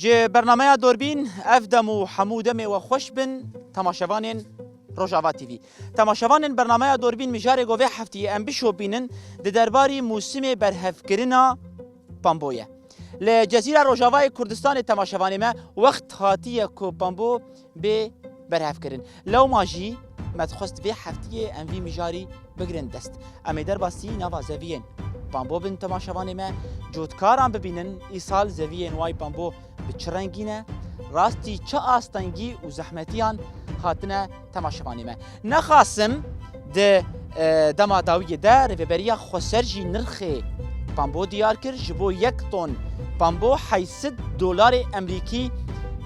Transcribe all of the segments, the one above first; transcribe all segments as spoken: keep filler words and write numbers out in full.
Ji bernameya Dorbîn, ev dem û hemû demê we xweş bin, temaşevanên Rojava T V. Temaşevanên bernameya Dorbîn, mijarê ku vê heftiyê em bişopînin, di derbarî mûsimê berhevkirina pambo ye. Li Cezîra Rojavayê Kurdistanê, temaşevanê me, wext hatiye ku pambo bê berhevkirin. Lewma jî me dixwest vê heftiyê em vî mijarî bigirin dest. Em ê derbasî nava zeviyên pambo bin, temaşevanê me, cotkaran bibînin, îsal zeviyên wayî pambo bi çi rengî ne, rastî çi astengî û zehmetiyan hatine temaşevanê me. Nexasim di, e, dema dawiyê de Rêveberiya Xweser jî nirxê pambo diyar kir, ji bo yek ton pambo heyşt sed dolarê Emerîkî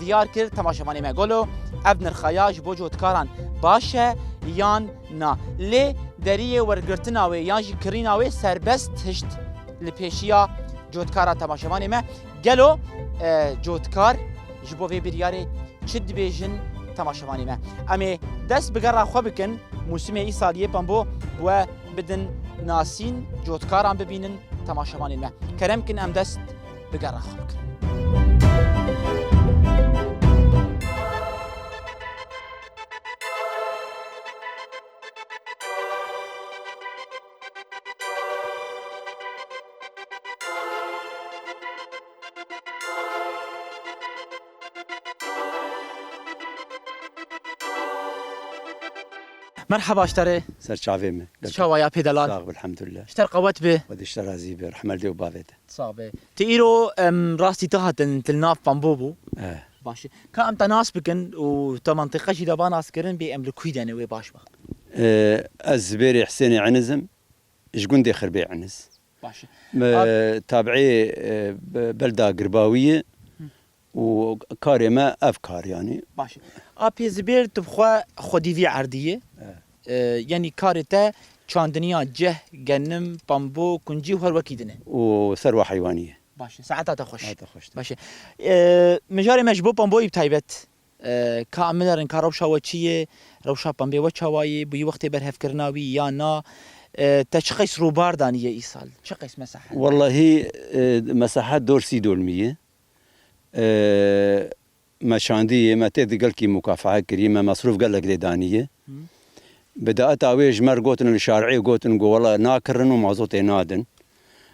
diyar kir. Temaşevanê me, gelo ev nirxaya ji bo cotkaran baş e yan na? Lê deriyê wergirtina wê yan jî kirîna wê serbest hişt li pêşiya cotkara, temaşevanê me. Gelo, e, cotkar ji bo vê biryarê çi dibêjin, temaşevanê me? Em ê dest bi gera xwe bikin, mûsimê îsaliyê pembo we bidin nasîn, cotkaran bibînin, temaşevanê me. Kerem kin em dest bi gera xwe bikin. Merhaba ji te re. Ser çavê me. Çawa ya pê delal? Sax ol, elhamdülillah. Ji te re qewet be. Xwedê ji te razî be. Rehmel dê û bavê te. Sax be. Tu îro, em, rastî tu hatin, tu li nav pambo bû. Eh. Baş e. Ka em te nas bikin û te mentiqe jî de ba naskirin bê em li kûy de ne wê baş be. Eh, ez Zibêrê Hisênê Eniz im. Ji gundê Xirbê Eniz. Baş e. Me Ab- tabiê, e, be-, belda Girbawî ye Hı. û karê me ev kar yanî. Baş e. Apê Zibêr tu bi xwe xwedî vî erdî ye. Evet. E, yanî karê te çandiniya ceh, genim, pambo, kuncî û her wekî din e. Û serwa heywanî ye. Baş e. Saeta te xweş. Saeta xweş. Baş e. E, mijarê me ji bo pamboyî bi taybet. E, ka em binerin ka rewşa we çi ye, rewşa pembê we çawa ye, bûyî wextê berhevkirina wî ya na, e, te çi qeys rûbar daniye îsal, çi qeys mesehet? Wellahî, e, mesehet dor sî dolmî ye. E, me çandiye, me tê di gelkî mukafehe kiriye, me mesrûf gelek lê daniye. Hı. Bi daeta wê ji me re gotin li şarî gotin, got, wela nakirin û mazotê nadin.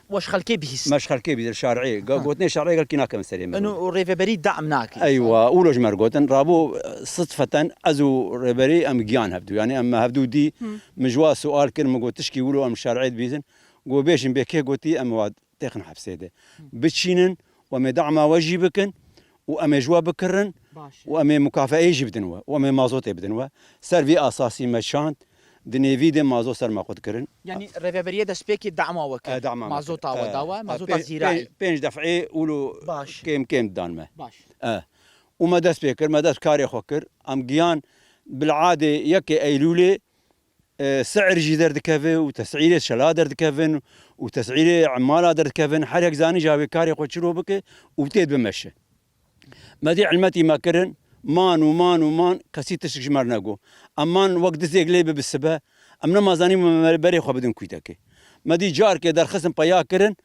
We ji xelkê bihîst. Me ji xelkê bihîst, şarî. Ga Ha. Gotinê şarî gelkî nakem serê me. Eno û rêveberî dam nake. Eywa, û lo ji me re gotin, rabû, e, sidfeten ez û rêberî em giyan hevdû. Yanî em me hevdû dî, Hı. min ji wa sual kir, min got, tişkî wilo em şarî dibîzin. Got, bêjin bê kê gotî, em wa têxin hepsê de. Hı. Biçînin, û em ê dama we jî bikin û em ê ji we bikirin Baş e. û em ê mukafeyê jî bidin we û em ê mazotê bidin we. Ser vî asasî me çand, di nêvî de mazot ser me qut kirin. Yanî rêveberiye destpêkê dama we kir. E, dama me Mazota kir. we E, da we, e, mazota pê-, zîrayê. pê-, pênc def'ê ûlo Baş. kêm kêm dan me. Baş. E. Û me dest pê kir, me dest karê xwe kir. Em giyan bil'adê yekê Eylûlê e, si'ir jî derdikeve û tes'îrê şela derdikevin û tes'îrê emala derdikevin. Her yek zanî ji wê karê xwe çiro bike û tê bimeşe. Me dî ilmetî me kirin, man û man û man, kesî tiştik ji me re nego. Em man wek dizêk lê bibe sibe, em nema zanî me berê xwe bidin kûytekê. Me dî carkê derxistin peya kirin,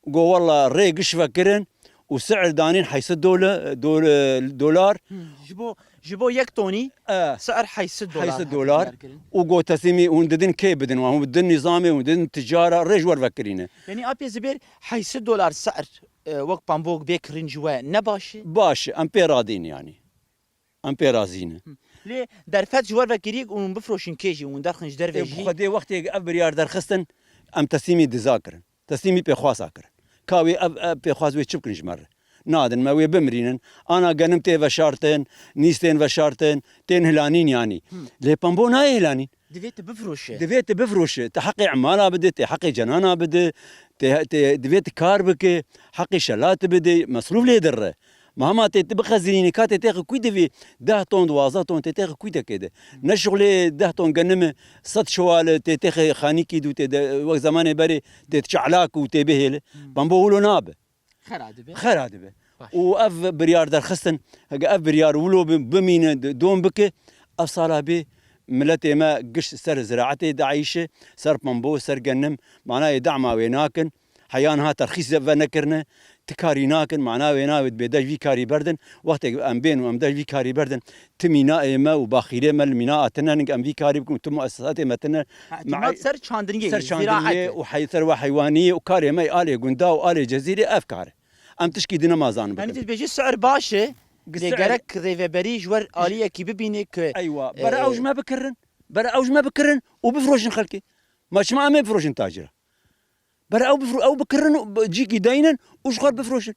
got, wela rê giş vekirin û si'ir danîn heyşt sed dole-, dole-, dolar. Hmm, ji bo, ji bo yek tonî E. si'ir heyşt sed dolar Heyşt sed hate dolar. diyarkirin. Û got, teslîmî hûn didin kê bidin wan? Hûn didin nîzamê, hûn didin ticara, rê ji we re vekirîne. Yanî apê Zibêr heyşt sed dolar si'ir, e, wek pambok bê kirin ji we ne baş e? Baş e, em pê radîn yanî. Em pê razî ne. Lê derfet ji we re vekirî û hûn bifroşin kê jî, hûn derxin ji derve Ê, jî. Xwedê wextê ev biryar derxistin, em teslîmî diza kirin. Teslîmî pêxwaza kirin. Ka wê ev, ev pêxwaz wê çi bikin ji me re? Nadin me wê bimirînin. Ana genim tê veşartin, nîs tên veşartin, tên hilanîn yanî. Hmm. Lê pambo nayê hilanîn. Divê tu bifroşe. Divê tu bifroşe. Tu heqê emala bide, tu heqê cenana bide, tu, tu, divê tu kar bike, heqê şela tu bide, mesrûf lê dire. Ma hema tê tu bixezirînî, ka tê têxi kûy divî deh ton, duwazdeh ton tê têxi kûy dekê de. Ne şixulê deh ton genimi, sed çewali tê têxi xanîkî dû tê de, wek zemanê berê tê çelak û tê bihêli. Hmm. Bambo wilo nabe. Xera dibe. Xera dibe. Baş. Û ev biryar derxistin, hege ev biryar wilo bi-, bimîne, d-, dom bike, ev sala bê miletê me giş ser ziraetê dieyşe, ser pambo, ser genim, manayê dama wê nakin. Heya niha terxîs ve nekirine. Ti karî nakin, mana wê navê dibê dej vî karî berdin. Wextê em bên û em dej vî karî berdin, ti mîna ê me û baxîrê me li mîna a tine ning em vî karî bikin û ti muesesatê me tine. Ha, îtimat ser çandiniyê, ser çandiniyê ziraetê û hey-, ser we heywaniyê û karê me alê gunda û alê cezîrê ev kar e. Em tişkî dine ma zanin bikin. Yanî tu dibêjî si'r baş e, lê gerek rêveberî ji wer aliyekî bibîne ku, eywa, e, bere ew ji me bikirin, bere ew ji me bikirin û bifroşin xelkê. Ma çima em ê bifroşin tacira? Bere ew bifro-, ew bikirin û bi-, cîkî deynin û ji xwe bifroşin.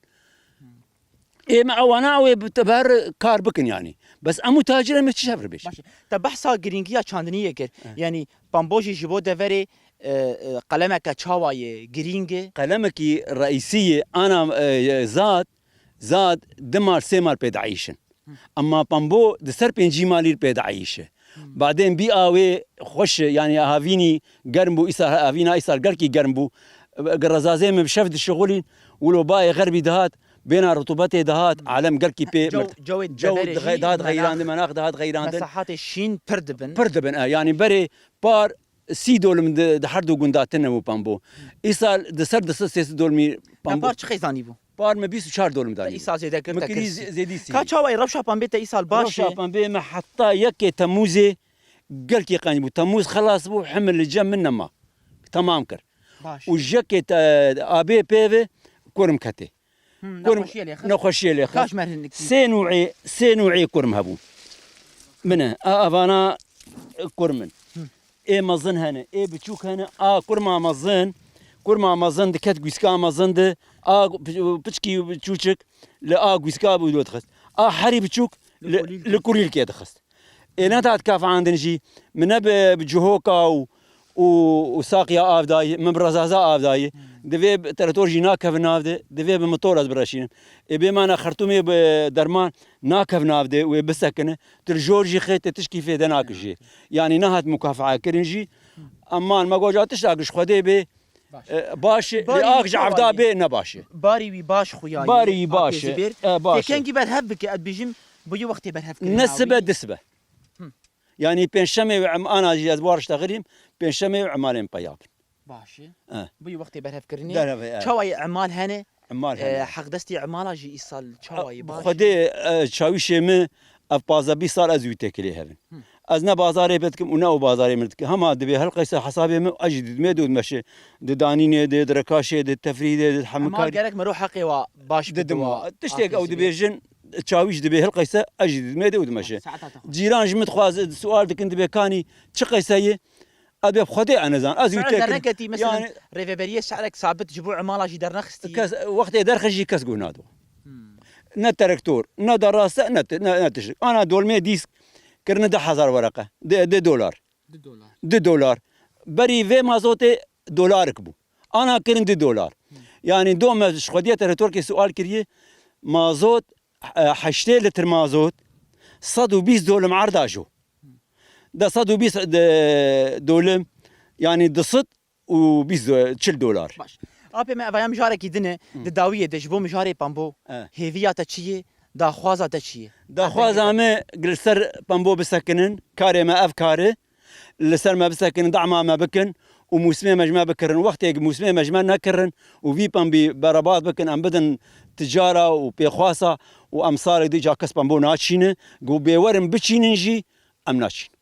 Ê me ewana ew ê bi teber kar bikin yanî. Bes em û tacir em ê çi şev ribêjin? Baş e. Te behsa girîngiya çandiniyê kir. Evet. Yanî pambo jî ji bo deverê, e, e, qelemeke çawa ye, girîng e? Qelemekî reîsî ye, ana, e, zad, zad di mal sê mal pê dieyşin. Hı. Ema pambo di ser pêncî malî pê dieyşe. Badên bî awê xweş e, yanî havînî germ bû, îsal havîna îsal gelkî germ bû. Rezazê min bi şev dişixulîn, wilo bayê xerbî dihat, bêna rutubetê dihat, alem gelkî pê Cew-, mirt. Cewê Cew deverê dixe-, jî dihat menax, xeyrandin, menax dihat xeyrandin. Mesahatê şîn pir dibin. Pir dibin, e, yanî berê par sî dolim di, di her du gunda tine bû pambo. Îsal di ser di sed sê sed dolmî pambo. Te par çi qey zanî bû? Par me bîst û çar dolim danî. Îsal zêde kir, min te kirî kirî. Zê-, zêdî sî. Ka çawa ye rewşa pembê te îsal baş e? Rewşa pembê me heta yekê Temûzê gelkî qenc bû. Temûz xelas bû, himil li cem min nema. Temam kir. Baş. Û ji yekê te-, abê pê ve kurim ketê. Hmm, kurim, nexweşiyê lê xist. Nexweşiyê lê xist. Kaç merhinik? Sê nûê, sê nûê kurim hebû. Min e, a, avana kurim in. Ê mezin hene, ê biçûk hene. A kurma mezin, kurma mezin diket gûska mezin de. A pi-, piçkî çûçik li a gûska bû dixist. A herî biçûk li, li kurîlkê dixist. Ê nedat kafandin jî, min ne bi, bi cihoka û, û, û saqiya av dayî, min bi rezaza av dayî. Divê bi traktor jî nakeve nav de, divê bi motor ez bireşînim. Ê bê mana xertûmê bi derman nakev nav de, wê bisekine. Tu li jor jî xê te tişkî fêde nakijî. Yanî nehat mukafaa kirin jî. Eman me goca tiştak ji Xwedê bê, baş. E, baş e, lê ak ji evda bê ne baş e. Barî wî baş xuya ye. Barî wî baş e. E, baş e. Tê kengî berhev bike, ez dibêjim, bi yê wextê berhev kirin. Ne sibe, di sibe. Hı. Yanî pêncşemê û em-, ana jî ez warişte xirîm, pêncşemê û emalên peya bin. Baş e. E. Bi yê wextê berhev kirinê. Derhevê, e. Çawa ye emal hene? Emal hene. E, heqdestî emala jî îsal çawa ye, baş e? Xwedê, e, çawîşê min ev pazdeh bîst sal ez wî têkilê hevin. Hı. Ez ne bazarê pê dikim û ne ew bazarê min dike. Hema dibê hilqeyse hesabê min, ez jî didimê de û dimeşe. Di danînê de, di rekaşê de, di tefrî de, di hemikarî. Emal gerek mero heqê wa baş bidima. Tiştek ew dibêjin, çawîş dibê hilqeyse, ez jî didimê de û dimeşe. Saeta te xweş. Cîran ji min dixwaz, sual dikin dibê kanî çi qeyse ye? Ez bê bi Xwedê ez nizan. Ez wî têkin. Derneketî, mesela, yanî rêveberiyê şerek sabit ji bo emala jî dernexistî. Kes, wextê derxist jî kes guh nado. Hmm. Ne traktor, ne derase, ne ti-, ne, ne tişt. Ana dolmê dîsk kirine du hezar wereqe. Di, di dolar. Du dolar. Du dolar. Berî vê mazotê dolarik bû. Ana kirin du dolar. Hmm. Yanî do me ji Xwediyê traktorkê sual kiriye. Mazot e, heştê litr mazot, sed û bîst dolim erda jo. De sed û bîst de-, dolim, yanî du sed û bîst do-, çil dolar. Baş. Apê me, evaya mijarekî din e, hı, di dawiyê de ji bo mijarê pambo, e, hêviya te çi ye, daxwaza te çi ye? Daxwaza me li ser pambo bisekinin, karê me ev kar e. Li ser me bisekinin, dema me bikin û mûsimê me ji me bikirin. Wextê mûsimê me ji me nekirin û vî pembî berebat bikin, em bidin ticara û pêxwasa û em salek dî ca kes pembo naçîne. Ku bê werin biçînin jî em naçîn.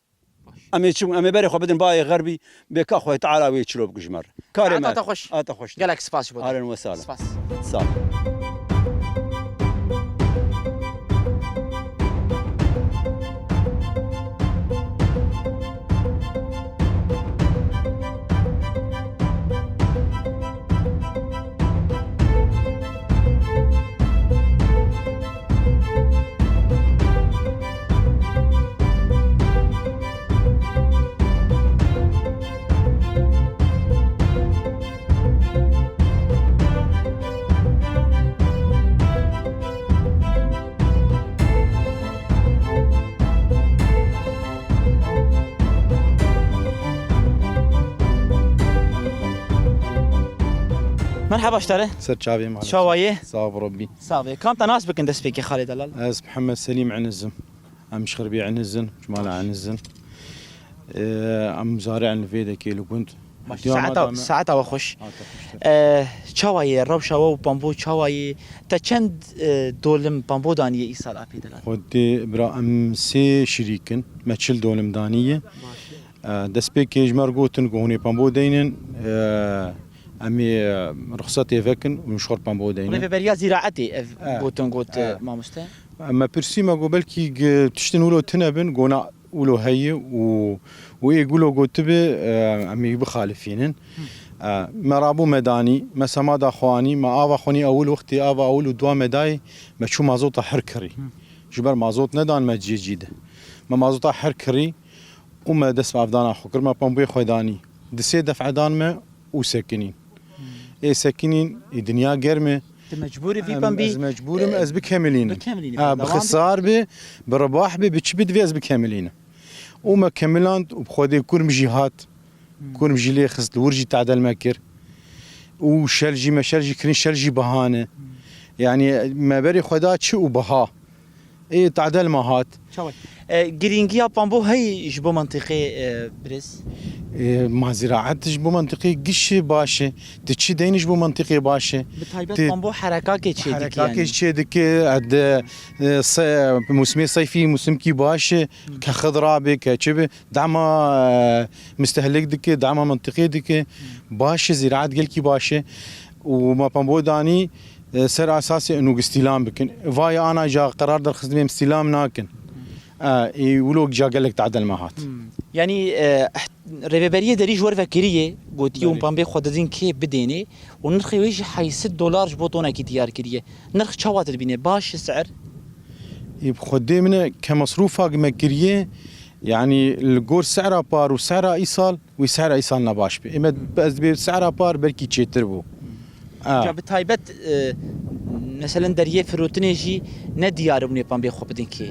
Em ê çi, em ê berê xwe bidin bayê xerbî, bê ka Xwedê Teala wê çilo bike ji me re. Karê me. Ata te xweş. Ata xweş. Gelek spas ji bo te. Ahlen we sahlen. Spas. Sağ ol. Merhaba ji te re. Ser çavê malê. Çawa yê? Sağ ol Rabbi. Sağ ol. Kam te nas bikin destpêkê Xalê Delal? Ez Mihemed Selîm Eniz im. Em ji Xirbî Eniz in, ji mala Eniz in. Ee, em muzari'in li vê dekê li gund. Baş, Diya saeta, mada me. Saeta we xweş. Ha, te xweştir. E, çawa ye? Rewşa we û pambo çawa ye? Te çend, e, dolim pambo daniye îsal apê delal? Xwedê bira, em sê şirîk in. Me çil dolim daniye. Baş. E, destpêkê ji me re gotin ku hûn ê pambo deynin. E, em ê, e, ruxsetê vekin û ji xwe re pambo deynin. Rêveberiya zîraetê ev E, gotin got, e, e. Mamoste. Me pirsî, me got belkî g-, tiştin wilo tune bin, got na wilo heye û, û ê wilo gotibe, e, em ê bixalifînin. E, me rabû me danî, me semada xwe anî, me ava xwe nî ewil wextê ava ewil û dua me dayê, me çû mazota her kirî. Ji ber mazot nedan me cihê cî de. Me mazota her kirî û me dest bi avdana xwe kir, me pembûyê xwe danî. Di sê def'e dan me û sekinîn. Ê sekinîn, ê dinya germ e. Tu mecbûr î vî Em, pembî, ez mecbûr im, e, ez bikemilînim. Bikemilînim, Ha, bi berdewam xisar bi, bi ribah bi, bi çi bi, divê ez bikemilînim. Û me kemiland û bi Xwedê kurm jî hat. Kurm jî lê xist, li wir jî tadel me kir. Û şel jî, me şel jî kirin, şel jî biha ne. Yanî me berê xwe da çi û biha. Ê, tadel me hat. Çawa? E, girîngiya pambo heyî ji bo mentiqê, e, birêz? E, ma ziraet ji bo mentiqê giş baş e. Tu çi deyne ji bo mentiqê baş e. Bi taybet Ti- pambo herekakê çê dike Herekakê yani. Çê dike, e, de, e, se-, mûsimê seyfî mûsimkî baş e. Ke xidra be, ke çi be, dema, e, mistehlik dike, dema mentiqê dike. Baş e, ziraet gelkî baş e. Û ma pambo danî, e, ser esasê û gistîlan bikin. Vay ana ja qerar derxistin em stîlam nakin. E, ê wilo ja gelek tadel me hat. Hmm. Yanî, e, rêveberiyê derî ji we re vekiriye, gotiye Belê. Hûn pembê xwe didin kê bidênê û nirxê wê jî heyşt sed dolar ji bo tonekî diyar kiriye. Nirx çawa dibîne? Baş e ser? Ê, bi xwedê min e ke mesrûfa me kiriye, yanî li gor sera par û sera îsal, Wî sehra îsal ne baş be. Ê me, ez dibê sehra par belkî çêtir bû. A. Ca bi taybet, e, meselen deriyê firotinê jî ne diyar bûnê pembê xwe bidin kê?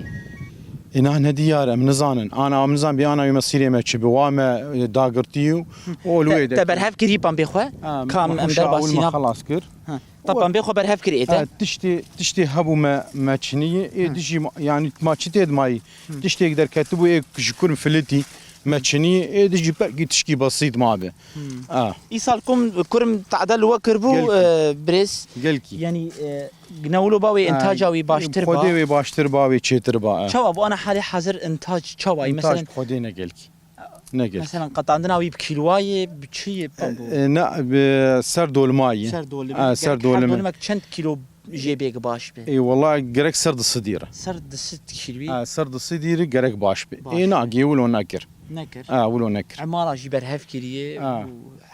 Ê na ne diyar, em nizanin. Ana em nizan bê ana wê mesîrê me çi bi. Wa me, e, dagirtî û ol wê de. Te berhev kirî pembê xwe? Ha, Kam em derbasî na? Xelas kir. Ha. Ta pembê xwe berhev kirî ê te? Ha, tiştê, tiştê hebû me, me çinî. Ê dijî ma-, yanî ma çi tê dimayî? Tiştêk derketibû ê ji kurm filitî. Me çinî, ê dijî belkî tişkî besît mabe. Hmm. A. Îsal kum, kurm tadel we kirbû, Gelkî. e, birêz. Gelkî. Yanî, e, ne wilo ba wê, A, intaca wî baştir ba. Xwedê wê baştir ba, wê çêtir ba, e. Çawa bû ana halê hazir intac çawa ye? Întac Meselen, bi xwedê ne gelkî. Ne gelkî. Meselen, qetandina wî bi kîlowa ye, bi çi ye, pembo? E, e, ne, bi ser dolma ye. Ser dolime. A, ser Gerek her dolime. Dolimek çend kîlo jê bêk baş be? Ê, wela gerek ser di sidî re. Ser di sid kîlwî? Ha, ser di sidî re gerek baş be. Baş Ê, na, be. Gê wilo nekir. Nekir. Ha, wilo nekir. Emala jî berhev kiriye Ha. û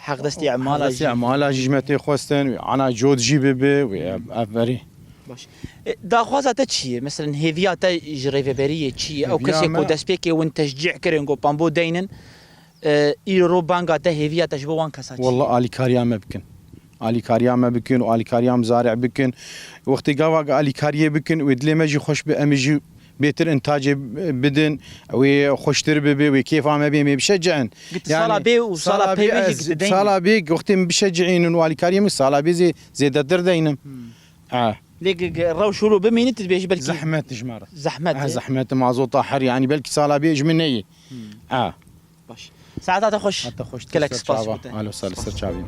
heqdestê emala Heqdestê jî. Emala jî ji me tê xwestin, wî ana cot jî bibe, wî ev, ev verî. Baş. E, daxwaza te çi ye? Mesela hêviya te ji rêveberiyê çi ye? Ew Hêviya kesê me ku destpêkê win teşcî kirin ku pambo deynin, e, îro banga te, hêviya te ji bo wan kesa çi ye? Wela alîkariya me bikin. Alîkariya me bikin û alîkariya mizarê bikin. Wextê gava alîkariyê bikin, wê dilê me jî xweş be, em ê jî bêtir intacê bidin, wê xweştir bibe, wê kêfa me bê, em ê bişecin. Git sala bê û sala pê me jî ez gideynin. Sala bê wextê min bişecînin û alîkariyê min sala bê zê-, zêdetir deynim. Hmm. Ha. Lê ge-, ge-, rewş wilo bimînî, tu dibêjî belkî Zehmet ji me re. Zehmet Ha, e? Zehmet, mazota her, yanî belkî sala bê ji min neyê. Hmm. Ha. Baş. Saeta te xweş. Heta xweş, Gelek ser spas çava. Bo te. Alo, sal ser çavê.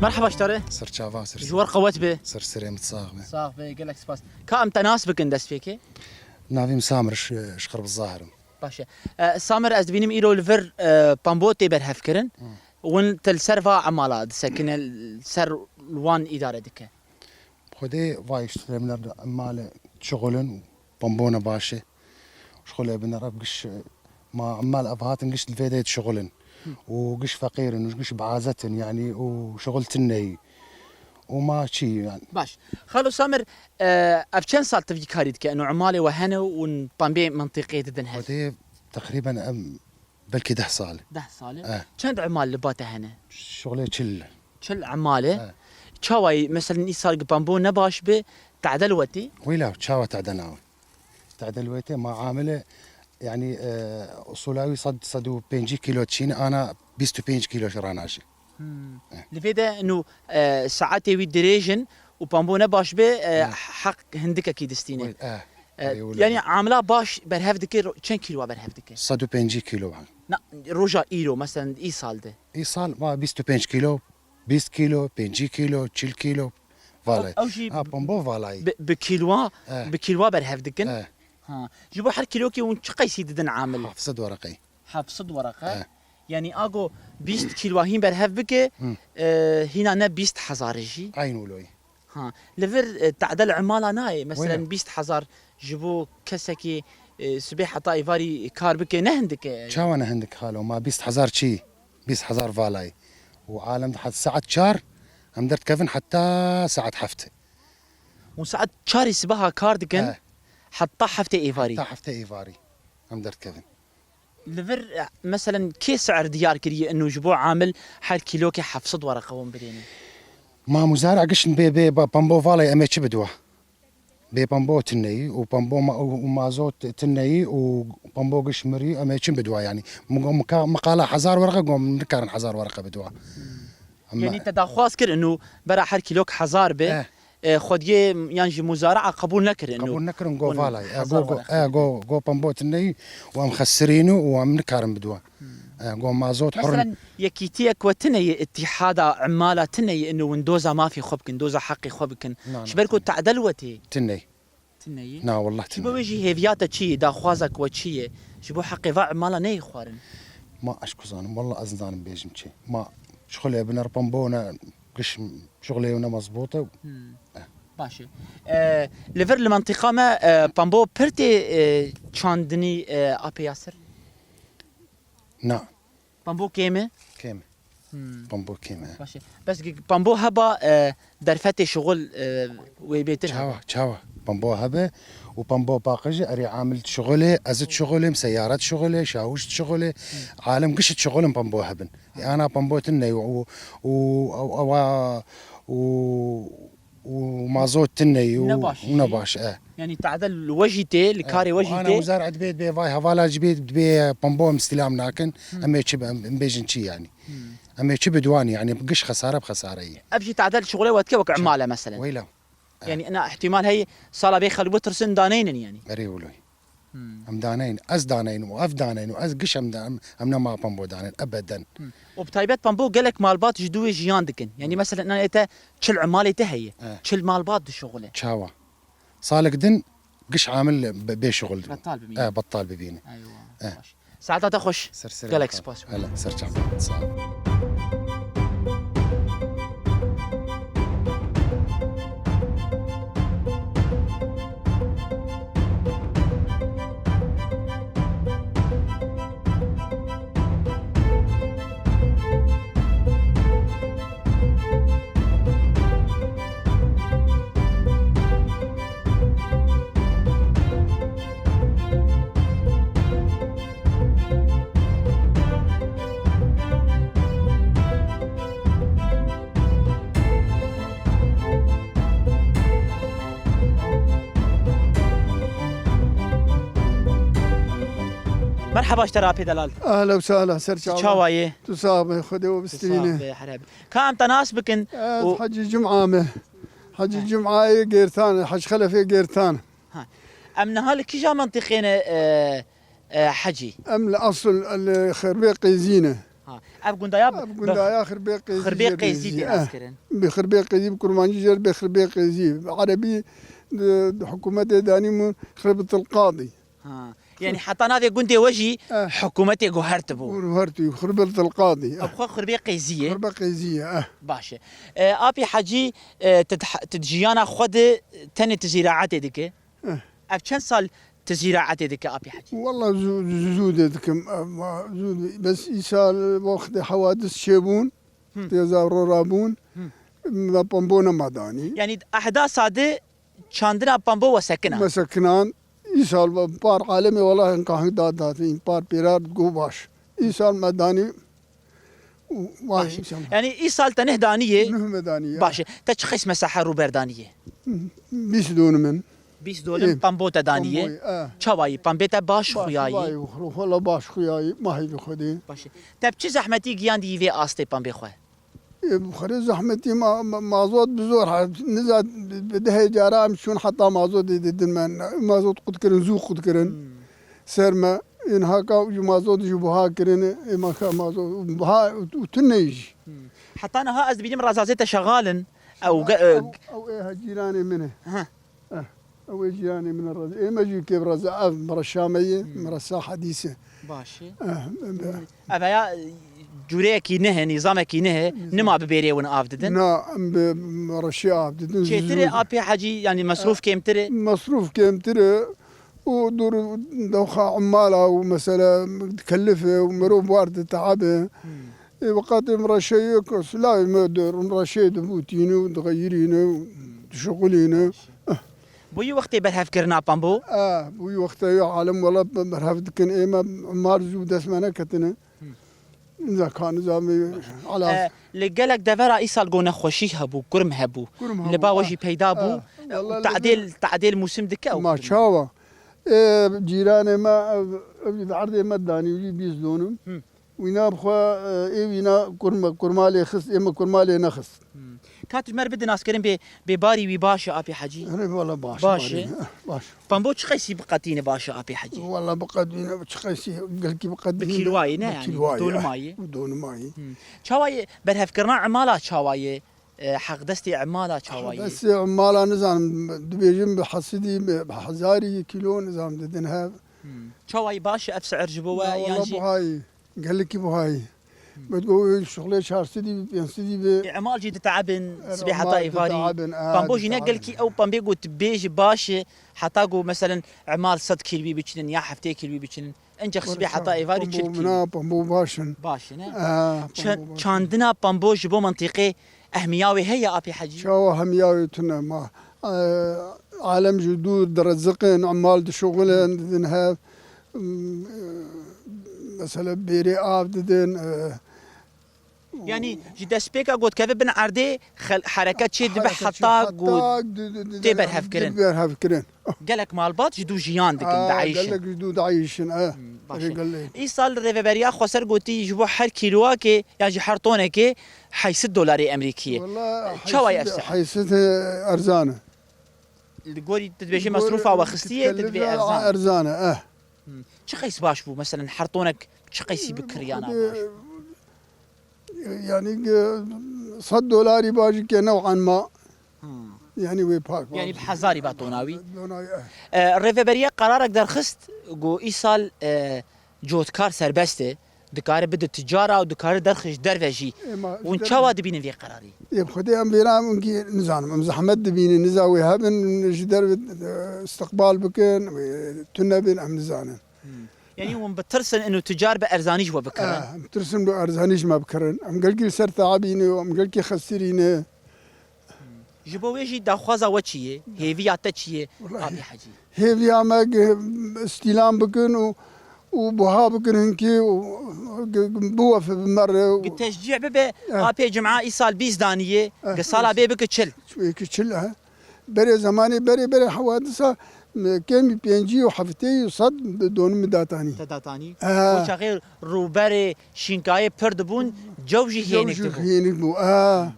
Merhaba ji te re. Ser çava, ser Ji ser. Wer qewet be. Ser serê min sax be. Sax be, gelek spas. Ka em te nas bikin destpêkê? Navê min Samir, ji, ji Xirbizahir im. Baş e. E, Samir, ez dibînim îro li vir, e, pambo tê berhevkirin. Hı. Win te li ser va emala disekine, li ser wan îdare dike? Xwedê va îştirê min re emale şixulin û pambo ne baş e. Şixulê bin re giş, ma emal ev hatin giş li vê de şixulin. Hı. Û giş feqîr in, û giş biazet in, yanî û şixul tune ye. û ma çî yani. Baş. Xalo Samir, e, ev çend sal tu vî karî dike? Eno emalê we hene û hûn pembê mintîqê didin hev? Xwedê teqrîben em belkî deh sal. Deh sal e? E. Çend emal li ba te hene? Şixulê çil. Çil emal e? E. Çawa yî, meselen, îsal gi pembo ne baş be, tadel wetî? Wîla, çawa tadel nawe? Tadel wetê ma amile, yani, e, usula wî sed, sed û pêncî kîlo çîn, ana bîst û pênc kîlo ranaşe. Hmm. Eh. Li vê de nû, e, saetê wî dirêj in û pambo ne baş be, e, Eh. heq hindikekî distîne. Wê, eh, E, erê wilo. Yani amila baş berhev dike, ro-, çend kîloa berhev dike? Sed û pêncî kîlo. Na, roja îro, meselen, îsal de. Îsal ma bîst û pênc kîlo, bîst kîlo, pêncî kîlo, çil kîlo. Valay. Ew, ew jî Ha, pambo valayî. bi, bi kîloa, Eh. bi kîloa berhev dikin. Eh. Ha. Ji bo her kîlokê hûn çi qeysî didin amil? Heft sed wereqeyî. Heft sed wereqe. Eh. Yani ago bîst kîloa hîn berhev bike, Hı. e, hîna ne bîst hezar jî. Eyn wilo ye. Ha. Li vir, e, tadel emala nayê. Meselen, Wilo. bîst hezar ji bo kesekî, e, sibê heta êvarî kar bike, ne hindik e. Çawa ne hindik xalo? Ma bîst hezar çi? Bîst hezar valayî. Û alem di het saet çar em derdikevin heta saet heft. Û saet çarê sibeha kar dikin, He. heta heftê êvarî. Heta heftê êvarî em derdikevin. Li vir, e, meselen, kê sier diyar kiriye ino ji bo amil her kîlokê heft sed wereqe hûn bidêne? Ma muzara giştin bê, bê, ba, pambo valayî em ê çi bidwa? Bê pambo tineyî û pambo ma-, û, û mazot tineyî û pambo giş mirî, em ê çi bidwa yani? Mu-, muka-, miqala hezar wereqe gom nikarin hezar wereqe bidwa. Ama Yani te daxwaz kir inu bera her kîlok hezar be, Eh. e, xwediyê yan jî muzara'a qebûl nekir inu. Qebûl nekirin, go Hûn valay. E, hezar go, go, wereqe e, didin. go, go pambo tineyî û em xesirîn û em nikarin bidwa. Hmm. E, go mazot hurn. Meselen, yekîtiyek we tine ye, îtîhada emala tine ye inu windoza mafê xwe bikin, doza heqê xwe bikin. Na, na, Ji ber ku tine. tadel we tê. Tineyî. Tineyî. Na, wallah Ji bo tineyî. wê jî hêviya te çi ye, daxwaza ku we çi ye? Ji bo heqê va emala neyê xwarin. Ma ez ku zanim, wallah ez nizanim bêjim çi. Ma şixulê biner pambo ne giş şixulê ne mezbût e. Hmm. Eh. Baş e. E, li vir li mentiqa me, e, pambo pir tê, e, çandinî, e, Apê Yasir? Na. Pambo kêm e? Kêm e. Hmm. Pambo kêm e. Baş e. Bes gi-, pambo heba, e, derfetê şixul, e, wê bêtir hebe? Çawa, çawa. Pambo hebe û pambo paqij e, erê amil şixulê, ez şixulê, seyara şixulê, şawîş şixulê. Hmm. Alem giş şixulin pambo hebin. E, ana pambo tine û, û, û, ew, ewa, û, û mazot tine û Ne baş û ne jî. baş, e. Yani tadel li we jî tê, li E, karê we jî ana tê. Wizar dibê, dibê vay hevala jî bê, dibê pambo em stilam nakin, Hmm. em ê çi be, em, em bêjin çi yani? Hmm. Em ê çi bidwan yani, giş xesare bi xesare ye. Ev jî tadel şixulê we dike wek Çi? emale meselen. Weyla. E. Yani ina ihtimal heye sala bê xelk bitirsin daneynin yani. Erê wilo. Hmm. Em daneyn, ez daneyn û ev daneyn û ez giş em da-, em, em nema pambo daneyn, ebeden. Hmm. Û bi taybet pambo gelek malbat ji dû wê jiyan dikin. Yani Hmm. mesela, nanê te çil emalê te heye. Eh. Çil malbat dişuxule. Çawa? Salek din giş amil be-, bê şuxul. Betal bibîne. Eh, betal bibîne. Eywa. Eh. Baş. Saeta te xweş. Ser serê Gelek xwe. spas. Hele, ser çavan. Sağ ol. Merheba ji te re Apê Delal. Ehla û sehla, ser çava. Çawa yê? Tu sax be, Xwedê we Tu sax bistîne. be, hereb. Ka em te nas bikin Ez û Hecî Cuma me. Hecî He. Cuma'yê Gêrtan, Hec Xelefê Gêrtan. Ha. Em niha li kîja mentiqê ne, e, e, Hecî? Em li esil li Xirbê Qêzî ne. Ha. Ev gundaya Ev gundaya Xirbê Qêzî Xirbê jê Qêzî Qêzî, tê eh. naskirin. Bi Xirbê Qêzî, bi kurmancî jê re bê Xirbê Qêzî. Bi erebî di, di hikûmetê danî min Xirbetil Qadî. Ha. Yani heta navê gundê we jî Eh. hikûmetê guhertibû. Guhertî, Xirbetil Qadî, eh. Ev xwe Xirbê Qêzî ye. Xirbe Qêzî ye, eh. Baş e. E, Apê Hecî, e, tu di, tu di jiyana xwe de tenê tu zîraetê dike? Eh. Ev çend sal tu zîraetê dike, Apê Hecî? Wallah zû, zû, zû de dikim, eh, ma, zû de. Bes îsal wextê hewadis çêbûn, Hı. têza rora bûn. Hı. Me pembo nema danî. Yanî ehda sade çandina pembo we sekina? Me sekinan. Îsal par alemê wela hin kahî da datîn, par pêrar go baş. Îsal me danî. Baş. Yanî îsal te neh daniyê? Neh me danî, ya. Baş e. Te çi qeys mesahe rûber daniyê? Bîst donim in. Bîst donim pembo te daniyê? Pemboyê, e. Çawayî pembê te baş xuyayî? Baş xuyayî, wela baş xuyayî, mahî bi xwedê. Baş e. Te bi çi zehmetî giyandî vê astê pembê xwe? Ê, bi xwe rê zehmetî ma-, ma-, mazot bi zor hat. Niza bi dehê cara em çûn heta mazotê didin me. Mazot qut kirin, zû qut kirin. Ser me. Ên haka ji mazot ji buha kirin. Ê ma ka mazot buha û tune jî. Heta niha ez dibînim razazê te şexal in. Ew ge-, e, ew, ew ê ha cîranê min e. Ha. Eh, ew ê cîranê min e, rez-, ê me jî kê reza ev, min re Şameyê, min re sa hedîse. Baş e. Eh, em be- Ev ya, e, cûreyekî nihe, nîzamekî nihe, nima bi bêrê win av didin? Na, em bi reşê av didin. Çêtir e apê hecî, yanî mesrûf kêmtir e? Mesrûf kêmtir e û dûr dewxa umala û mesela dikelife û mirov war di teabe. Ê, bi qatê min reşeyê ku silavê me di reşeyê dibûtîne û dixeyirîne û dişuxulîne. Bûyî wextê berhevkirina pembo? E, bûyî wextê ya alem wela berhev dikin. Ê me mal zû dest me neketine. Nizam ka nizamê alas. E, li gelek devera îsal go nexweşî hebû, kurm hebû. Kurm hebû, li ba we jî peyda bû. E, wela li tadêl, tadêl mûsim dike ew kurm? Ma çawa? Ê, cîranê me, ev, ev jî di erdê me danî, wî bîst donim. Wîna bi xwe, e, ê wîna kurma-, kurmalê xist, ê me kurmalê nexist. Hmm. Ka tu ji me re bidî naskirin bê, bê barî wî baş e, apê Hecî? Erê, wala baş e, baş e. Barî, eh, baş. Pembo çi qeysî biqetîne baş e, apê Hecî? Wala biqetîne, çi qeysî, gelkî biqetîne. Bi kîlwayê ne, bi yanî, kîlwayê, bi donimayê. Bi donimayê. Hmm. Çawa ye berhevkirina emala çawa ye? E, heqdestê emala çawa ye? Heqdestê emala nizanim, dibêjin bi hesidî, bi, bi hezarî kîlo nizam didin hev. Hmm. Çawa ye baş e ev si'ir ji bo we, yan jî? Ya, wala buhayî, gelekî buhayî. Hmm. Me digot, wê şuxlê çar sedî bi, pênc sedî bi. Ê, emal jî dite'ebin, sibê heta êvarî. Pembo jî ne gelkî ew pembê ku tu bêjî baş e, heta ku meselen emal sed kîlwî biçinin ya heftê kîlwî biçinin. Encax sibê heta êvarî çil kîlwî. Pembo baş in. Baş in, ne? Çandina pembo ji bo mintîqê ehmiya wê heye, apê Hecî? Çawa hemiya wê tune ma. E, alem ji dûr direziqin, emal dişuxulin, didin hev. M, e, mesela bêrê av didin, e, Yanî ji destpêka gotkeve bin erdê xel-, hereket çê dibe heta ku tê berhevkirin. Berhevkirin. Gelek malbat ji dû jiyan dikin, dieyşin. Gelek ji dû dieyşin, e. Hmm, baş e. Îsal rêveberiya xweser gotî ji bo her kîloakê yan ji her tonekê heyşt sed dolarê Emerîkî ye. Çawa ye ev se'er? Heyşt sed erzan e. Li gorî tu dibêjî mesrûfa we xistiye, tu dibê erzan. Erzan e, eh. Hmm. Çi qeys baş bû? Meselen her tonek çi qeysî bi kiryana baş? Yanî, e, sed dolarî bajî ke new'an ma. Hmm. Yanî wê pak. Yanî bi hezarî ba tona wî. Tona wî, eh. E, rêveberiya qerarek derxist ku îsal, e, cotkar serbest e, dikare bide ticara û dikare derxe ji derve jî. Hûn çawa dibînin vê qerarî? Ê, bi xwedê em vêra em nizanim. Em zehmet dibînin, niza wê hebin, ji derve, e, istiqbal bikin, wê tune bin, em nizanin. Hmm. Yanî hûn bitirsin û ticar bi erzanî ji we bikirin? Eh, em tirsin bi erzanî ji me bikirin. Em gelkî li ser teabî ne, em gelkî xesirî ne. Ji bo wê jî daxwaza we çi ye? Hêviya te çi ye, Welahi, Apê Hecî? Hêviya me gi-, îstîlam bikin û, û buha bikin hinkî û gi-, gi-, biwefe bi me re û Gi teşcî bibe, Eh. Apê Cuma îsal bîst danî ye, Eh, gi sala eh. bê bike çil. Wê ki çil, eh. Berê zemanê berê, berê hewadisa, m-, kêmî pêncî û heftê û sed bi donimê datanî. Te datanî? Eh. O çaxê rûberê şînkayê pir dibûn, cew jî Cew hênik jî dibû. hênik bû, eh.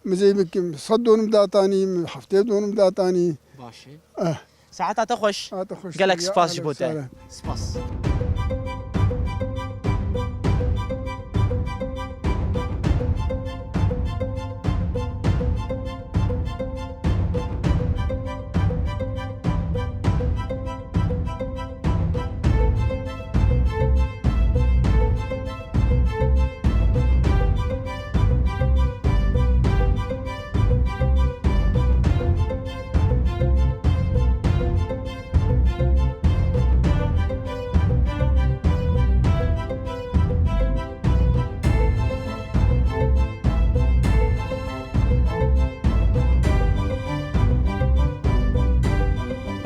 Mizê min kim sed donim datanî, min heftê donim datanî. Baş e. Eh. Saeta te xweş. Saeta xweş. Gelek spas ji bo te. Spas.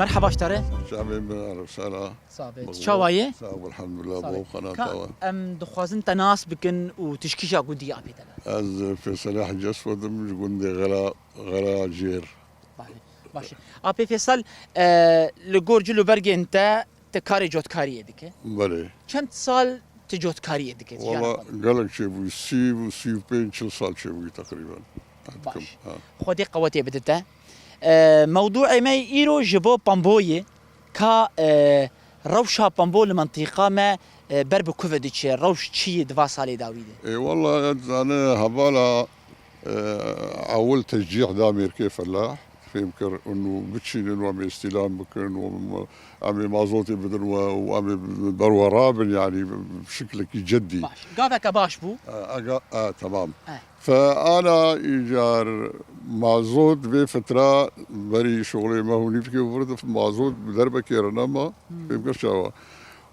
Merhaba ji te re. Çavê min, ara sala. Sabe. Çawa ye? Sağ ol, elhamdülillah, bo qanata we. Em dixwazin te nas bikin û tişkîja ku dî apê te be. Ez Fêsalê Hec Eswed im, ji gundê Xela, Xela Jêr. Baş e. Apê Fêsal, e, li gor cil û bergên te, te karê cotkariyê dike. Belê. Çend sal tu cotkariyê dike? Valla gelek çêbûyî, sî û sî û pênc, çil sal çêbûyî teqrîben. Baş. Ha. Xwedê qewetê bide te. E, mewdûê me îro ji bo pamboyê, ka, e, rewşa pambo li mintîqa me, e, ber bi ku ve diçe, rewş çi ye di va salê dawî de? Ê, walla, ez zane hevala, e, ewil tecîh da mêrkê felah, fêm kir, û biçînin û em ê îstîlam bikin û em, em ê mazotê bidin we û em ê ber we rabin, yanî bi şiklekî ceddî. Baş. Gaveke baş bû. E, aga, e, temam. E. Fe ana îcar mazot vê fitra berî şoxlê me hûnî fikê vir mazot bi derbekê re nema, hmm, fêm kir çawa.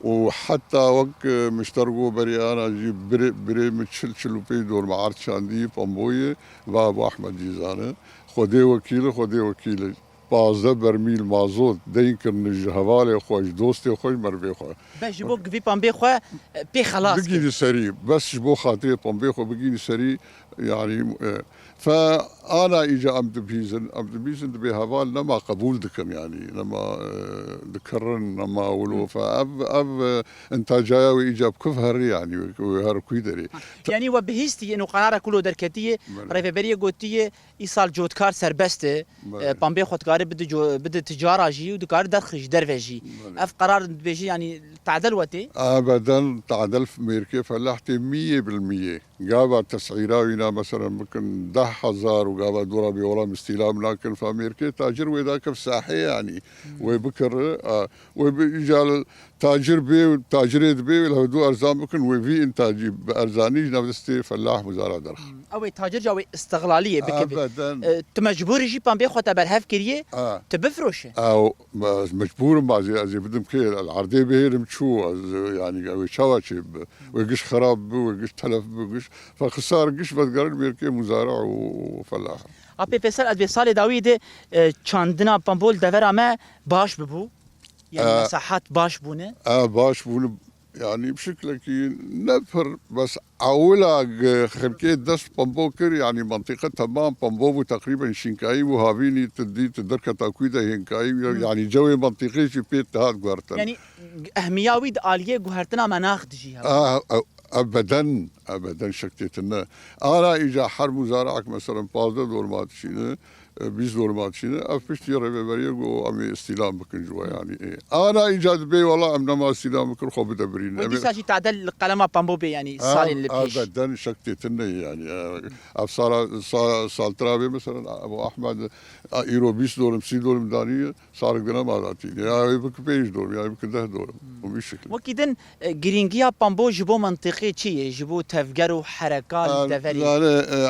Û heta wek, e, mişter got berî ana jî birê, birê min çil, çil û pênc dorme erd çandî pamboyê va Ebu Ehmed Dîzane. Xwedê wekîl e, Xwedê wekîl e. Pazdeh bermîl mazot deyn kirine ji hevalê xwe, ji dostê xwe, ji merivê xwe. Be ji bo vî pambê xwe, e, pê xelas kir. Bigînî serî, bes ji bo xatirê pambê xwe bigînî serî, yanî, e, fe ana îca em dibihîzin, em dibihîzin dibê heval nema qebûl dikin, yanî, nema, e, dikirin, nema wilo, fe ev, ev, e, intacaya wê îca bi kuv herî, yanî, wê, wê her kuy derê. Ha, yanî we bihîstî yên û qerara ku lo derketiye, belê, rêveberiyê gotiye, Îsal cotkar serbest e. Belê. E, pambê xwe dikare bide co-, bide ticara jî û dikare derxî ji derve jî. Belê. Ev qerar dibêje, yanî tadel we tê? Ebeden tadel mêrkê felah tê miyê bil miyê. Gava tesîra wîna, meselen, bikin deh hezar û gava dora bê welam îstîlam nakin, fa mêrkê tacir wê dake bi sahê, yanî. Hmm. Wê bikire, a, wê bi îcal Tacir bê, tacirê dibê, li hevdû erzan bikin, wê vî intacî bi erzanî ji nav destê felah muzara derx. Hmm. Ew ê tacir ca wê istiqlaliyê bikeve. Ebeden. E, tu mecbûr î jî pambê xwe te berhev kiriye, a, tu bifroşe. Ew, me-, ez mecbûr im, ez ê, ez ê bidim kê, li erdê bihêlim çû, ez, yanî, ew ê çawa çê bibe? Wê giş xerab bi, wê giş telef bi, giş, fe xisar giş vedigerin mêrkê muzara û felah. Apê Fêsal, ez vê salê dawî de, e, çandina pambo li devera me baş bibû. Yanî, e, mesahat baş bûne? E, baş bûne. Yanî bi şiklekî ne pir, bes ewila xelkê dest pembo kir, yanî mentiqe temam pembo bû, teqrîben şînkayî bû, havînî tu dî, tu derketa kû de hênkayî, hmm, yanî cewê mentiqê jî pê dihat guhertin. Yanî ehmiya wî di aliyê guhertina menax de jî hebe. A, a, ebeden, ebeden şek tê tine. Ara îca her muzareak, meselen, pazdeh dorma dişîne, e, bîst dorma dişîne, ev piştî rêveberiyê got, em ê îstîlam bikin ji we, yanî, ê. Ana îca dibê, wela em nema îstîlam bikin, xwe bide birîn. Wê dîsa jî tadel li qelema pembo bê, yanî, salên li pêş. Ebeden şek tê tine, yanî, e, ev sala, sa-, saltira bê, meselen, Ebu Ehmed, e, îro bîst dorim, sî dorim daniye, salek dine ma datî. Ya wê bike pênc dorim, ya wê bike deh dorim. Hmm. Û vî şekil. Wekî din, e, girîngiya pembo ji bo mentiqê çi ye? Ji bo tevger û hereka li deverê? Yani, e,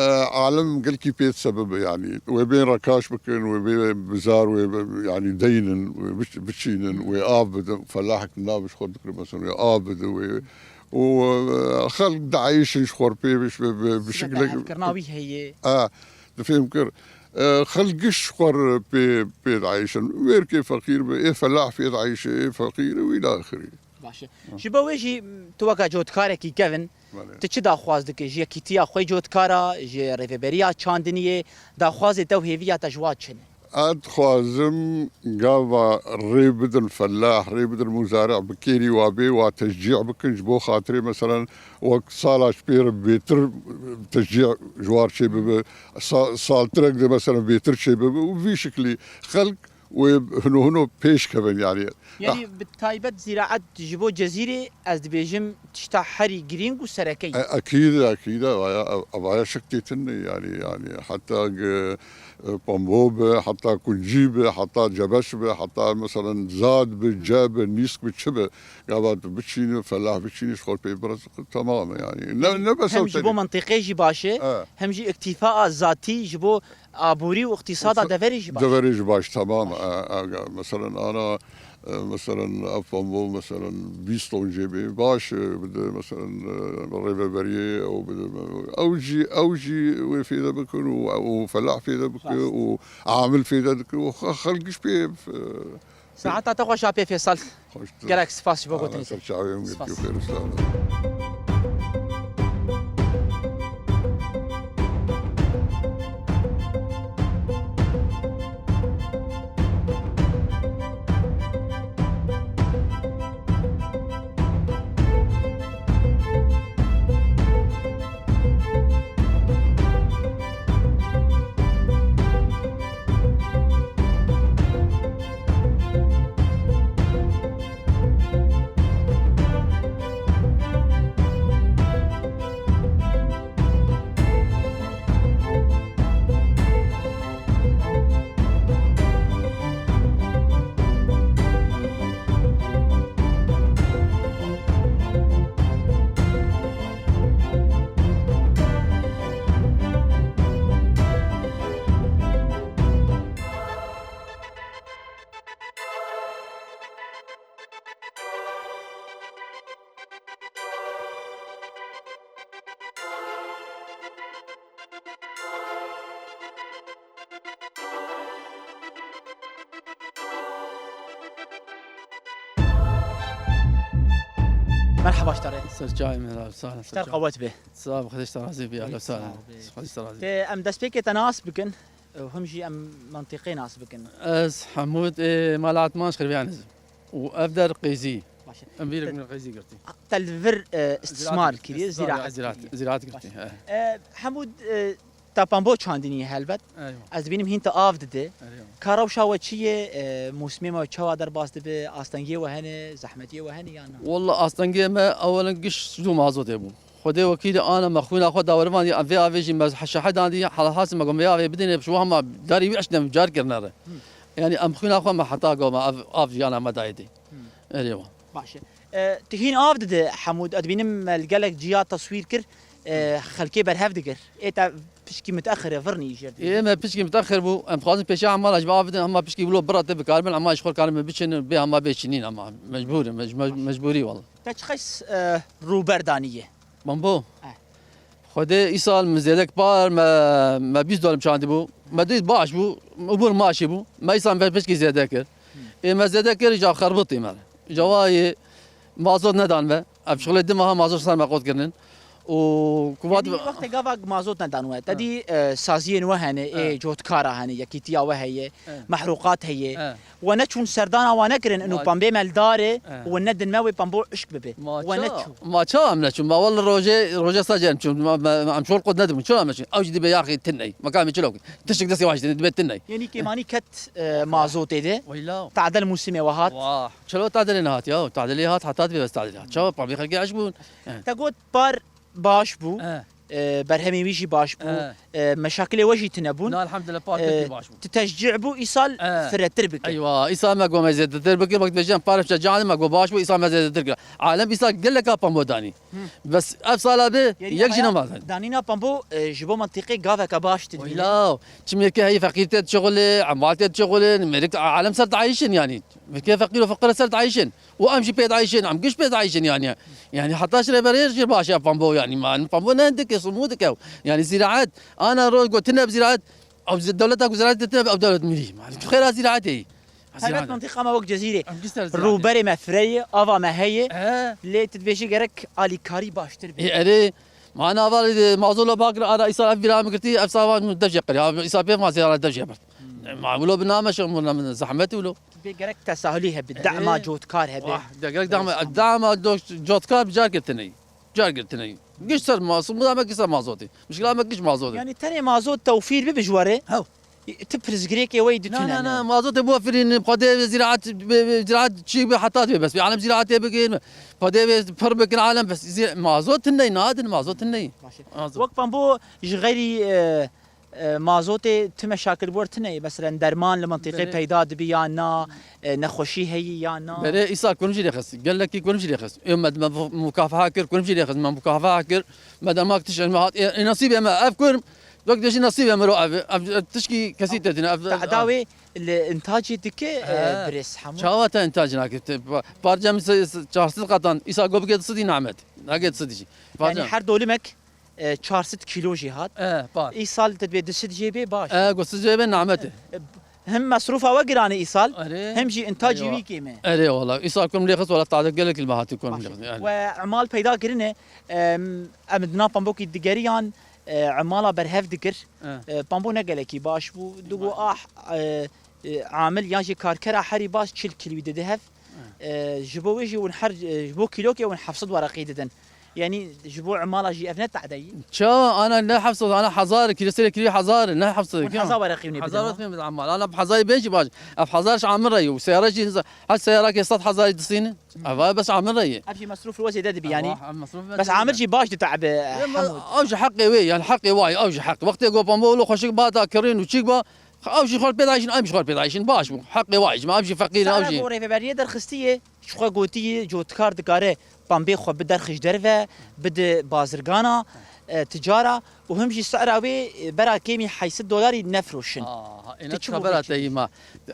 e, alim gelkî pê sebebe, yanî wê bên rekaş bikin, wê bê bizar, wê bê, yanî deynin, wê biç-, biçînin, wê av bidin, felahek nav ji xwe dikir, mesela wê av bidin, wê û, e, xelk diayişin ji xwe pê bi, bi, bi, bi şekilek. Hevkirina wî heye. E, difêm kir. E, xelk giş ji xwe pê, pê diayişin. Mêrkê feqîr be, ê felah pê diayişe, ê feqîr û îlaxirî. Baş e. Ji bo wê jî, tu weke cotkarekî kevin, belê, tu çi daxwaz dikî? Ji yekîtiya xwe cotkara, ji rêveberiya çandiniyê, daxwazê te û hêviya te ji wan çi ne? Ez dixwazim gava rê bidin felah, rê bidin muzare, bi kêrî wa bê, wa teşcî bikin, ji bo xatirê, meselen, wek sala ji pê re bêtir teşcî ji war çê bibe, sa-, saltirek de, meselen, bêtir çê bibe û vî şiklî xelk wê hino hino pêş kevin, yanî. Yanî, ah, bi taybet zîraet ji bo Cezîrê, ez dibêjim, tişta herî girîng û sereke ye. E, ekîd, ekîd, evaya, ev-, evaya şek tê tine, yanî, yanî, heta ge-, e, pambo be, heta kuncî be, heta cebeş be, heta, meselen, zad be, hmm, ce be, nîsk be, çi be, gava tu biçîne, felah biçîne, ji xwe pê biraz, tamam, yanî. Ne, ne bes hem ew ji bo tenê mentiqê jî baş e, e, hem jî îktîfaa zatî ji bo aborî û îqtîsada deverê jî baş. Deverê jî baş, tamam. Baş. E, e, mesela ana, E, meselen, ev pambo, meselen, bîst ton jê bê, baş, e, bide, meselen, e, rêveberiyê, ew bide, ew jî, ew jî wê fêde bikin û, û felah fêde bike Rast. û amil fêde dike û xe-, xelk giş pê, e, Saeta te xweş a pê Fêsal. Xweştir. Gelek spas ji bo gotinê te. Ser çavê min Spas. girtiyo, xêr û selamet. Merhaba ji te re. Ser çavê min, sağ olun, ser Ji te re çavê. qewet be. Sağ ol, Xwedê ji te razî be, ahlen Sağ sahlen. ol, be. Xwedê ji te razî be. Te em destpêkê te nas bikin, û him jî em mentiqê nas bikin. Ez Hemûd, ê, mala Etman ji Xirviyan ez. Û ev der Qêzî. Baş e. Em vîrek Te min Qêzî girtî. Te li vir, e, istismar kiriye, Ziraat, ziraat ziraat, kiriye. ziraat girtî, Baş. he. E, Hemûd, e, te pambo çandinî helbet. Eywa. Ez dibînim hîn te av dide. Eywa. Ka rewşa we çi ye? E, mûsimê me çawa derbas dibe? Astengiyê we hene, zehmetiyê we hene yan na? Walla astengiyê me ewelen giş ji bo mazotê bû. Xwedê wekîlê ana me xwîna xwe dawerivandî, em vê avê jî me şehidandî, halhasil me got vê avê bidinê, ji wan me darî wî eşkine car kirine re. Hmm. Yani em xwîna xwe me heta got me ev av jiyana me dayê dê. Hmm. Erê wa. Baş e. E, tu hîn av dide Hemûd, ez dibînim me li gelek ciya teswîr kir, e, xelkê berhev digir. Ê te pişkî mitexir e, virnî jêr dibî. Ê me pişkî mitexir bû, em dixwazin pêşiya hema ji me av bidin, hema pişkî wilo bira te bikaribin, hema ji xwe karibin biçin, bê hema bê çinîn hema. Mecbûr e, mec-, mec-, mecbûrî walla. Te çi qeys, e, rûber danî ye? Bambo. Eh. Xwedê îsal min zêdek par me, me bîst dolar çandî bû. Me dît baş bû, û bûr maşî bû. Me îsal me pişkî zêde kir. Hmm. Ê me zêde kir, îca xerbitî me. Îca wayê mazot nedan me. Ev şixulê di meha mazot ser me qot kirinin. Û ku vat Yanî wextê gava mazot nedan we. Te Ha. dî, e, saziyên we hene, ê Ha. cotkara hene, yekîtiya we heye, Ha. mehrûqat heye. Ha. We neçûn serdana wan nekirin, ino Ma- pembê me li darê, Eh. we nedin me wê pembo hişk bibe. Ma We ça, neçûn. ma ça em neçûn? Ma walla rojê, rojê sa cem çûn. Ma, ma, ma em şol qut nedibûn. Çira em neçûn? Ew jî dibe yaxê tiney. Ma ka em çilo kî? Tiştik destê wan jî dibe tiney. Yanî kêmanî ket, eh, mazotê de. Weyla. Tadel mûsimê we hat. Wah. Çilo tadelê nehat ya? Tadelê hat, heta dibe bes tadelê hat. Çawa pembê xelkê hişk bûn? Eh. Te got par baş bû. Eh. E, berhemên wî jî baş bû. Eh. E, meşakilê we jî tune bûn. Na, elhamdulillah, par E, tirkî baş bû. Tu teşcî bû îsal Eh. firetir bike. Eywa, îsal me gome zêdetir bike, wek dibêjin parça canê me go baş bû, îsal me zêdetir kir. Alem îsal geleka pambo danî. Hı. Bes ev sala bi Yanî yek jî heya nema. danîna pambo, e, ji bo mentiqê gaveke baş tu dibîne. Weyla, çimyeke heyî feqîr tê dişixulê, emal tê dişixulê, mêrik alem ser dayişin yanî. Mêrikê feqîr û fiqir ser dayişin. û em jî pê dayîşin, em giş pê dayîşin yanî. Yanî heta ji rêberê jî baş e pambo yanî. Ma pambo ne dike, simû dike. Yanî ziraet, ana roj gotine bi ziraet, ew zi-, dewleta ku ziraet dite, ew dewlet milî. Ma tu xêra ziraetê yî. Taybet Ziraet. mentiqa me wek Cezîrê. Em giş ser ziraetê. Rûberê me fireyê, ava me heye. He. Lê tu dibêjî gerek alîkarî baştir be. Ê, erê, ma ana ava lê mazola bakir, ana îsal ev vîra min girtî, ev savan min dev jê qirî. Ev îsal pê ma zêra dev jê birt. Hmm. Ma wilo bi name şe, min zehmet wilo. Bê gerek tesahulî hebe, Erê. dema cotkar hebe. Wah, de gerek dema, Dema. dema do-, cotkar bi car girtinê. Car girtinê. Giş ser ma-, sumûda me giş ser mazotê. Mişkila me giş mazotê. Yani tenê mazot tewfîr bibe ji we re? Hew. Tu pirsgirêkê we yî Na, ditune na, ne? na, mazotê biwefirînin, xwedê ziraat, bi, bi, ziraat çî bi heta dibe bes. Bi alem ziraatê bikin, xwedê wê pir bikin alem bes. Zî-, mazot tiney, nadin mazot tiney. Baş e. Mazot. Wek pambo ji xeyrî, e, E, mazotê tu meşakil bor tune ye? Meselen derman li mintîqê Belê. peyda dibi ya na, e, nexweşî heyî ya na? Belê, îsa kurim jî rêxist. Gelekî kurim jî rêxist. Ê me, me mukafaha kir, kurim jî rêxist. Me mukafaha kir. Me dermak tiş me hat. Ê, ê nasîbê me ev kurim. Wek dibêjî nesîbê mirov ev e. Ev, ev tişkî kesî tê tîne. Ev, Tehda wê li intacê dike, e, He. birêz hemû. Çawa te intac nake? Te pa-, parça min se-, se-, çar sed qatan. Îsa go bike di sedî nehmet. Nake di sedî jî. Parça Yani her dolimek, e, çar sed kîlo jî hat. E, par. Îsal te dibê di sed jê bê baş. E, go sed jê bê nehmet e. E, Hem mesrûfa we giran e îsal, Erê. hem jî intacî Eywa. wî kêm e. Erê wala. Îsal kum lê xist wala tade gelek li me hatî kum Baş lê e. xist. Yani. We emal peyda kirine, em, em di nav pambokî digeriyan, e, emala berhev dikir. E. E, pambo ne gelekî baş bû. Digo ah, e, e, amil yan jî karkera herî baş çil kîlwî dide hev. E, ji bo wê jî hûn her, e, ji bo kîlokê hûn heft sed wereqî didin. Yanî ji bo emala jî ev ne tehde yî? Çawa ana ne heft sed, ana hezar, kîlosê kîlî hezar, ne heft sed. Hûn hezar wereqî hûnê bidin. Hezar wereqî bidin emal. Ana hezarî bê jî baş. Ev hezar ji amir re yû. Seyara jî, her seyara ke sed hezarî disînin. Ev bes amir re yê. Ev jî mesrûf li we zêde dibî yanî. Wah, ev mesrûf Bes amir jî baş ditabe Hemû. Ew ji heqê wê, yani heqê wayî, ew ji heq. Wextê go pambo lo xweşik ba da kirin û çîk ba, ew jî xwe pê dayişin, em jî xwe pê dayişin, baş bû. Heqê wayî ji me, ev jî feqîr in, ew Sara jî. Go rêveberiye derxistiye, ji xwe gotiye, cotkar dikare pambê xwe bide xij derve, bide bazirgana, e, ticara û him jî sera wê, e, bera kêmî heyşt sed dolarî nefroşin. Aha, êne Tu çi xebera bû te yî ma.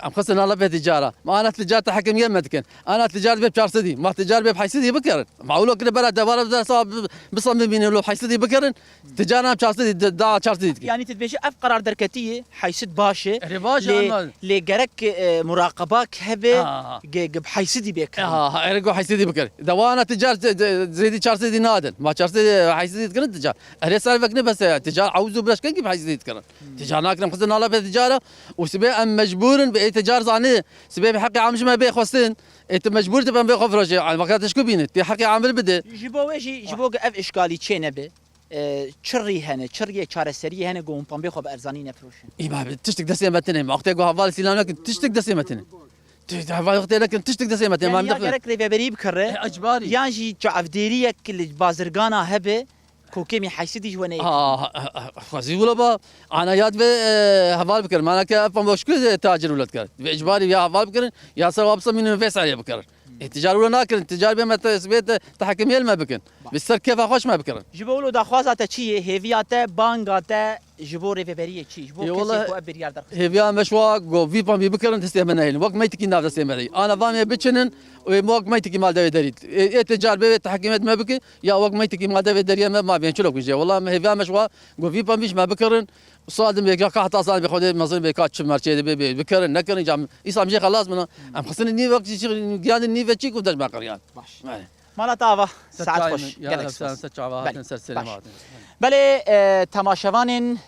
Em xwestin nala bê ticara. Ma ana ticar te hekimiyet me dikin. Ana ticar bê çar sedî. Ma ticar bê heyşt sedî bikerin. Ma ulo kire bera devara da sa bi, bi sa bimîne ulo heyşt sedî bikerin. Ticar nam çar sedî, de, da çar sedî dikin. Yanî tu dibêjî ev qerar derketî ye, heyşt baş e. Erê baş e, Lê, ama lê gerek, e, muraqeba hebe, Ha. ge, ge heyştî bê kirin. Ha, ha, erê go heyştî bikir. Dewana ticar, te, te, zêdî çar sedî nadin. Ma çar sedî heyştî dikirin ticar. Erê ser vekine bes e, ticar ew zû bileşken ki heyştî dikirin. Ticar nakirin xizin nala be ticara. Û sibê em mecbûr in, bi ê ticar zanî. Sibê bi heqê amij me bê xwestin. Ê tu mecbûr dibin bê xwe firoşê. Ay, vaka tişku bîne. Tê heqê amir bide. Ji bo wê jî, ji bo ev işgalî çê nebe. E, çi rî hene, çi riyê çareseriyê hene ku hûn pambê xwe bi erzanî nefiroşin? Î ma tiştik destê me tine. Ma wextê ku heval sîlam nekin, tiştik destê me tine. Tişt, heval wextê nekin, tiştik destê me tine. Yani Ma ya min gerek rêveberî bikire, E, ecbarî. yan jî çavdêriyek li bazirgana hebe, ku kêmî heyştî ji we neyê. Ah, ah, ah, xwezî wilo ba, ana yad ve, e, heval bikir. Mana ke ev pambo şku, e, tacir wilo dikir. Ve ecbarî ya heval bikirin, ya ser wapsa mînin ve serê bikirin. Ê ticar wilo nakirin, ticar bê me te, bê te, te hekimiyê li me bikin. Bi ser kêfa xweş me bikirin. Ji bo wilo daxwaza te çi ye? Hêviya te, banga te ji bo rêveberiyê çi? Ji bo Ê, kesê wele, ku ev biryar derxist. Hêviya me şwa go vî pamî bikirin destê me nehêlin. Wek meytikî nav destê me deyî. Ana van ê biçinin û ê wek meytikî mal devê derî. Ê, ê ticar bê te hekimiyet me bike ya wek meytikî mal devê deriyê me ma bên çilo kujê. Wela me hêviya me şwa go vî pamî ji me bikirin. Sadim bê ka heta sadim bê xwedê mezin bê ka çi merçê de bê, bê, bikerin, nekirin, cam, îsa em jê xelas bina. Em xistin nî vek çi, giyan nî ve çî ku dej me qiriyan. Baş. Mala te ava, Ser saet çavê xweş, min, ya gelek Rexsan, spas. Ser çava Belê, hatin, ser serê baş. me hatin. Belê, e, temaşevanên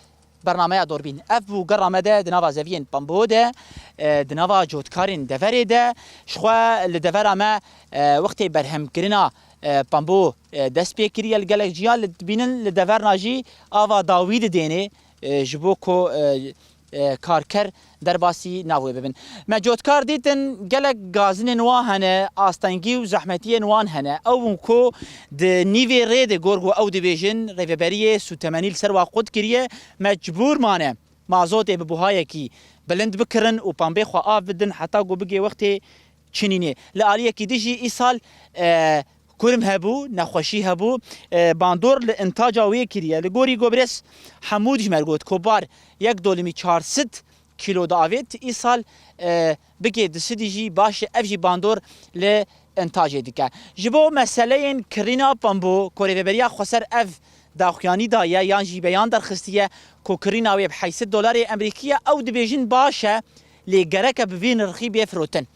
bernameya Dorbîn. Ev bû gera me de di nava zeviyên Pambo de, e, di nava cotkarên deverê de. Ji xwe li devera me, e, wextê berhemkirina, e, Pambo, e, dest pê kiriye li gelek ciya. Li dibînin li deverna jî ava dawî didênê. e, ji bo ku, e, e, karker derbasî nav wê bibin. Me cotkar dîtin gelek gazinên wan hene, astengî û zehmetiyên wan hene. Ew in ku di nîvê rê de gor ku ew dibêjin, rêveberiyê sûtemenî li ser wa qut kiriye, mecbûr mane mazotê bi buhayekî bilind bikirin û pambê xwe av bidin heta ku bigê wextê çinînê. Li aliyekî din jî îsal, e, kurm hebû, nexweşî hebû, e, bandor li intaca wê kiriye. Li gorî Gobirêz Hemûd ji me re got ku bar yek dolimî çar sed kîlo diavêt, îsal, e, bigê du sedî jî baş e, ev jî bandor li intacê dike. Ji bo meseleyên kirîna pambo ku Rêveberiya Xweser ev daxuyanî daye yan jî beyan derxistiye ku kirîna wê bi heyşt sed dolarê Emerîkî ye, ew dibêjin baş e, lê gerek e bi vî nirxî bê firotin.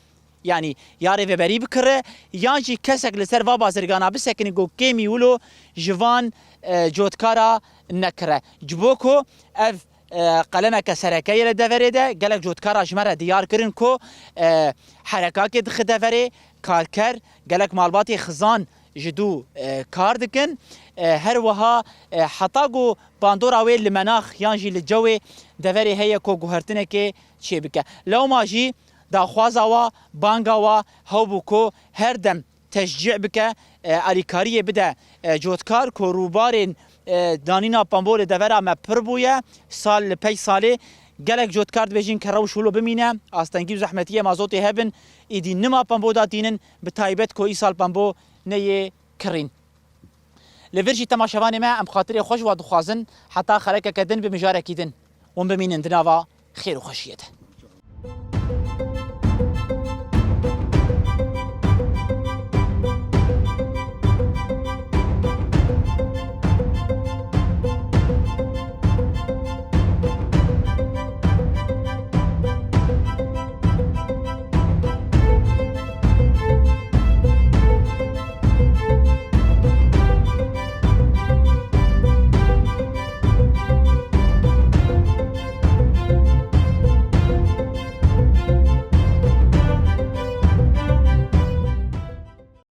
Yanî ya rêveberî bikire, yan jî kesek li ser va bazirgana bisekinî ku kêmî wilo ji van, e, cotkara nekire. Ji bo ku ev, e, qelemeke sereke ye li deverê de, gelek cotkara ji me re diyar kirin ku, e, herekakê dixe deverê, karker, gelek malbatê xizan ji dû, e, kar dikin. E, her wiha, e, heta ku bandora wê li menax yan jî li cewê deverê heye ku guhertinekê çêbike. Lewma jî daxwaza wa, banga wa hew bû ku her dem teşcî bike, e, alîkariyê bide, e, cotkar ku rûbarên, e, danîna pambo li devera me pir bûye, sal li pey salê gelek cotkar dibêjin ke rewş wilo bimîne, astengî û zehmetiyê mazotê hebin, îdî nima pambo datînin, bi taybet ku îsal pambo neyê kirîn. Li vir jî temaşevanê me, em xatirê xwe ji we dixwazin, heta xelekeke din bi mijarekî din. Hûn bimînin di nava xêr û xweşiyê de.